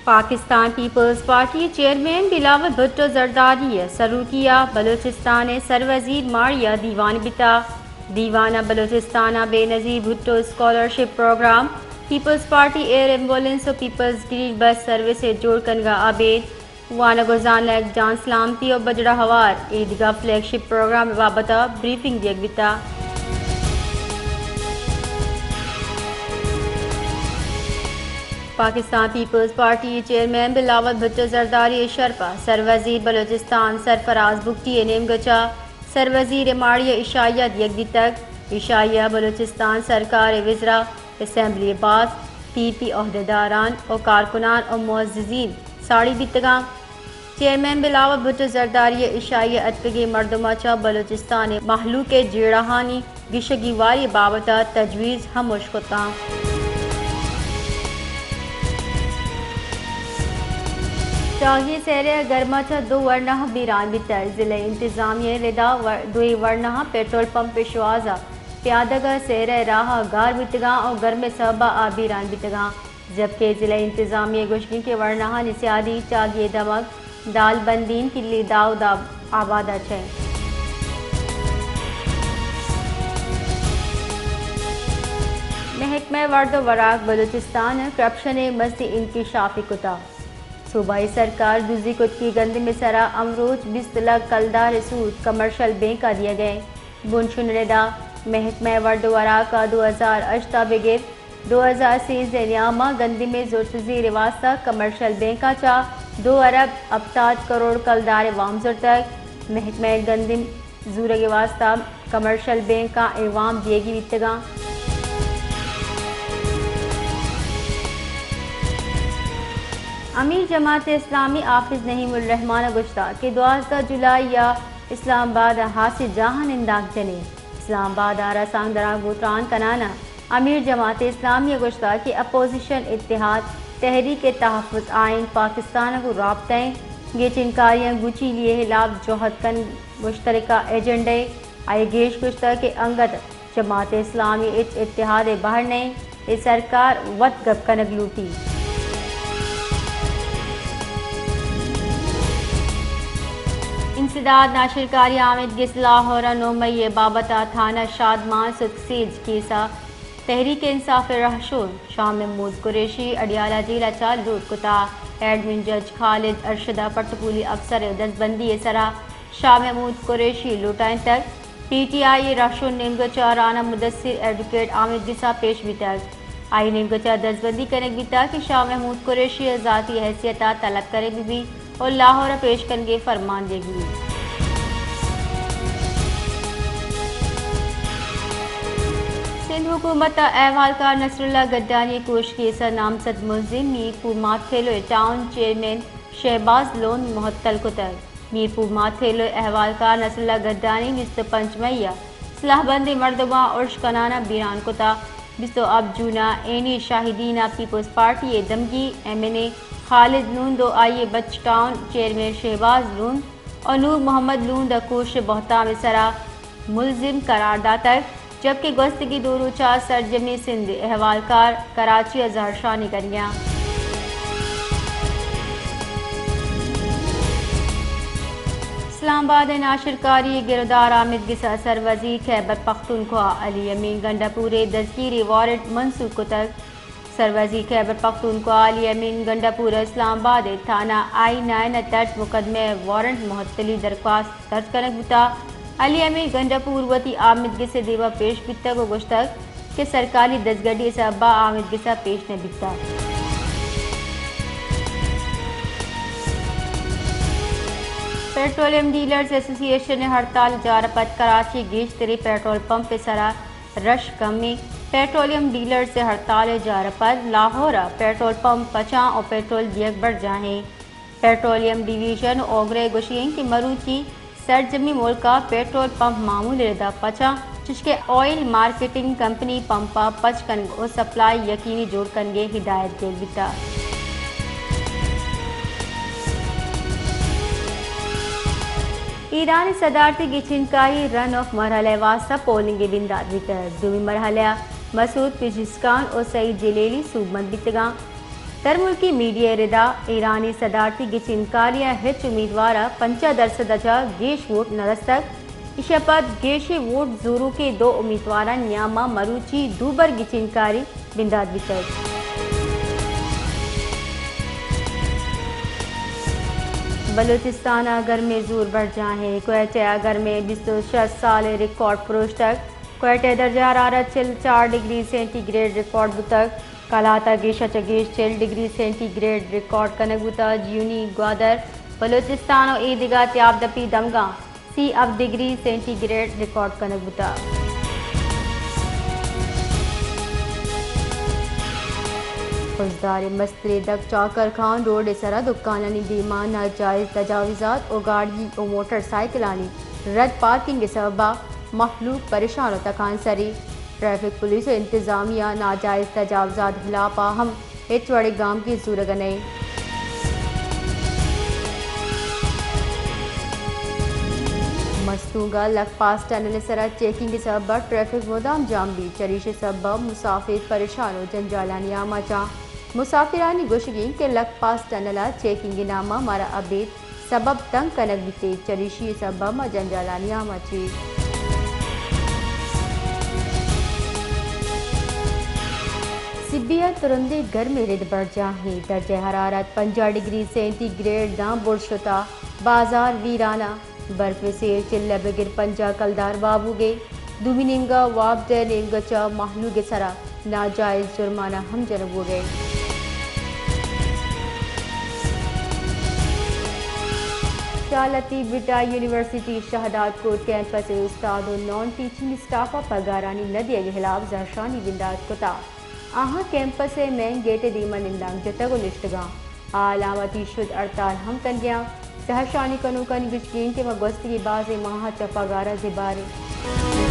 Pakistan peoples party ءِ chairman Bilawal Bhutto Zardari ءِ سروکی ءَ بلوچستان ءِ سروزیر ماڑی ءَ دیوان بیتگ۔ دیوان ءَ بلوچستان ءِ Benazir Bhutto scholarship program, peoples party air ambulance ءُ پیپلز گرین بس سروس ءِ جوڑ کنگ ءَ ابید وانگ ءُ زانگ، جان سلامتی ءُ بجڑ ءَ ہوار ایدگہ فلیگ شپ پروگرام ءِ بابت ءَ بریفنگ دیگ بیتگ۔ پاکستان پیپلز پارٹی ءِ چیئرمین بلاول بھٹو زرداری ءِ شرپ ءَ سروزیر بلوچستان سرفراز بگٹی ءِ نیمگ ءَ چہ سروزیر ءِ ماڑی ءَ عشائی ءَ دیگ بیتگ۔ عشائی ءَ بلوچستان سرکار ءِ وزراء، اسمبلی ءِ باسک، پی پی عہدیداران ءُ کارکنان ءُ معززین ساڑی بیتگ اَنت۔ چیئرمین بلاول بھٹو زرداری ءِ عشائی ءَ اتکگیں مردماں چہ بلوچستان ءِ مہلوک ءِ جیڑہانی گیشگیواری ءِ بابت ءَ تجویز ہم اشکتاں۔ چاگی سیرے ءِ گرما چہ دو ورناہ بیران بیتگ۔ ضلع انتظامیہ ءِ ردا ور-، دوئیں ورناہ پیٹرول پمپ ءِ شوہاز ءَ پیادگ ءَ سیرے ءِ راہ ءَ گار بیتگاں ءُ گرمے سبب ءَ آ بیران بیتگاں۔ جبکہ ضلع انتظامیہ ءِ گوشگ اِنت کہ ورناہانی سیادی چاگی ءِ دمگ دال بندین کلی داؤد آباد ءَ چہ اِنت۔ محکمہ ورد ءُ وراک بلوچستان ءَ کرپشن ءِ مزنیں انکشافے کتگ۔ صوبائی سرکار دزی کتگیں گندم ءِ سرا امروچ بیست لکھ کلدار ءِ سود کمرشل بینک ءَ دیگ ءَ اِنت۔ بنشون ءِ ردا محکمہ ورد ءُ وراک ءَ دو ہزار ہشت ءَ بگر دو ہزار سیزدہ ءِ نیام ءَ گندم ءِ زرتزیر ءِ واستہ کمرشل بینک ءَ چہ دو ارب ہپتاد کروڑ کلدار ءِ وام زرتگ۔ محکمہ گندم زورگ ءِ واستہ کمرشل بینکاں اے وام دیگی بیتگاں۔ امیر جماعت اسلامی حافظ نعیم الرحمان ءَ گوشتگ کہ دوازدہ جولائی ءَ اسلام آباد ءَ ہاسیں جاہاں نندانک جنیں۔ اسلام آباد ءَ رسانکدراں گوں تران کنان ءَ امیر جماعت اسلامی ءَ گوشتگ کہ اپوزیشن اتحاد تحریک تحفظ آئین پاکستان ءَ گوں رابطہ ایں، گیچینکاریاں گچیلی ءِ ہلاپ جہد کنگ مشترکہ ایجنڈہ اے۔ آئی ءَ گیش گوشتگ کہ انگت جماعت اسلامی ہچ اتحاد ءِ بہر نہ ایں، اے سرکار وت گپ کنگ لوٹی۔ انسداد ناشرکاری آمیدگس لاہور ءَ نو مئی ءِ بابت ءَ تھانہ شادمان ستک سیج کیس ءَ تحریک انصاف ءِ رہشون شاہ محمود قریشی اڈیالہ جیل ءَ چہ لوٹ کتگ۔ ایڈمن جج خالد ارشد ءَ پٹ ءُ پولی افسر ءِ دزبندی ءِ سرا شاہ محمود قریشی لوٹائینتگ۔ پی ٹی آئی ءِ رہشون نیمگ ءَ چہ رانا مدثر ایڈووکیٹ آمیدگس ءَ پیش بیتگ۔ آئی ءِ نیمگ ءَ چہ دزبندی کنگ بیتگ کہ شاہ محمود قریشی ءِ ذاتی حیثیت ءَ طلب کنگ بہ بیت ءُ لاہور ءَ پیش کنگ ءِ فرمان دیگ بہ بیت۔ سندھ حکومت ءَ احوالکار نصراللہ گڈانی کوش کیس ءَ نامزد ملزم میر پور ماتھیلو ءِ ٹاؤن چیئرمین شہباز لون معطل کتگ۔ میر پور ماتھیلو ءِ احوالکار نصراللہ گڈانی بیست ءُ پنچ مئی ءَ سلاہ بندیں مردماں ارش کنان ءَ بیران کتگ۔ بیست ءُ ہپت جون ءَ عینی شاہدین ءَ پیپلز پارٹی ءِ دمگی ایم این اے خالد لوند ءُ آئی ءِ بچ ٹاؤن چیئرمین شہباز لوند ءُ نور محمد لوند ءَ کوش ءِ بہتام ءِ سرا ملزم قرار داتگ، جبکہ گوستگیں دو روچ ءَ سرجمیں سندھ ءِ احوالکار کراچی ءَ زہرشانی کنگ ءَ اَنت۔ اسلام آباد ءِ ناشرکاری ءِ گرودار آمیدگس ءَ سروزیر خیبر پختونخوا علی امین گنڈا پور ءِ دزگیری وارنٹ منسوخ کتگ۔ سروزیر خیبر پختونخوا علی امین گنڈا پور ءَ اسلام آباد ءِ تھانہ آئی نائن ءِ تہٹ مقدمہ ءِ وارنٹ معطلی درخواست درج کنگ بوتگ۔ علی امین گنڈا پور وتی آمیدگس ءِ دیما پیش بیتگ ءُ گوشتگ کہ سرکاری دزگٹی ءِ سبب ءَ آمیدگس ءَ پیش نہ بیتگ۔ پیٹرولیم ڈیلرز ایسوسی ایشن ءِ ہڑتال ءِ جار ءَ پد کراچی ءِ گیشتریں پیٹرول پمپ ءِ سرا رش کمیں۔ پیٹرولیم ڈیلرز ءِ ہڑتال ءِ جار ءَ پد لاہور ءَ پیٹرول پمپ پچاں ءُ پیٹرول دیگ برجاہیں۔ پیٹرولیم ڈویژن ءِ اوگر ءِ گوشگ اِنت کہ مروچی سرجمیں ملک ءَ پیٹرول پمپ معمول ءِ ردا پچاں، چشکہ آئل مارکیٹنگ کمپنی پمپ ءَ پچ کنگ ءُ سپلائی یقینی جوڑ کنگ ءِ ہدایت دیگ بیتگ۔ ایران ءِ صدارتی گچینکاری رن آف مرحلہ ءِ واستہ پولنگ ءِ بندات بیتگ۔ دومی مرحلہ ءَ مسعود پزشکیان ءُ سعید جلیلی سوبمند بیتگاں۔ درملکی میڈیا ء ردا ایرانی صدارتی گچینکاری ء ہچ امیدوار ء پنجاہ درسد ء چہ گیش ووٹ نہ رستگ۔ ایشی ء پد گیشیں ووٹ زوروکیں دو امیدوارانی نیام ء مروچی دوبر گچینکاری بندات بیتگ۔ بلوچستان ء گرمیں زور برجاہیں، کوئٹہ ء گرمیں بیست ء شش سال ء ریکارڈ پروشتگ۔ کوئٹہ ء درجہ حرارت چل چار ڈگری سینٹی گریڈ ریکارڈ بوتگ۔ کلات ء گیش ء چہ گیش چل ڈگری سینٹی گریڈ ریکارڈ کنگ بوتگ۔ جیونی، گوادر، بلوچستان ء اے دگہ تیاب دپی دمگاں سی ہفت ڈگری سینٹی گریڈ ریکارڈ کنگ بوتگ۔ خضدار ء مستریں دگ چاکر خان روڈ ء سرا دکانانی دیما ناجائز تجاوزات و گاڑی و موٹر سائیکلانی رد پارکنگ ء سبب ء مہلوک پریشان و تکانسری۔ ٹریفک پولیس و انتظامیہ ناجائز تجاوزات خلاف ء ہم ہچ وڑیں گامگیج زورگ ء نئیں۔ مستونگ ء لک پاس ٹنل ء سرا چیکنگ ء سبب ء ٹریفک مدام جام بیت، چریشی ء سبب ء مسافر پریشان و جنجالانی آماچاں۔ مسافرانی گوشگ انت کہ لک پاس ٹنل ء چیکنگ ء نام ء مارا ابید سبب تنگ کنگ بیتگ، چریشی ء سبب ء ما جنجالانی آماچ ایں۔ سبی ء ترندیں گرمیں رد برجاہیں، درجہ حرارت پنجاہ ڈگری سینٹی گریڈ داں بڑ شتہ، بازار ویرانہ۔ برف ء سیل چل ء بگر پنجاہ کلدار وابوگے۔ دومی نیمگا وابڈ ء نیمگا چہ مہلوک ء سرا ناجائز جرمانہ ہم جنگ بوگے۔ شاہ لطیف بھٹہ یونیورسٹی شہداد کوٹ کیمپس ء استاد و نان ٹیچنگ اسٹاف ء پگارانی نہ دیگ ء خلاف زہرشانی بندات کتا۔ آہاں کیمپس ء مین گیٹ ء دیما نندانک جتگ و نشتگاں۔ آ علامتی شد ہڑتال ہم کنگیاں۔ زہرشانی کنوکانی گوشگیں کہ ما گوستگیں بازیں ماہ ء چہ پگار ء زباریں۔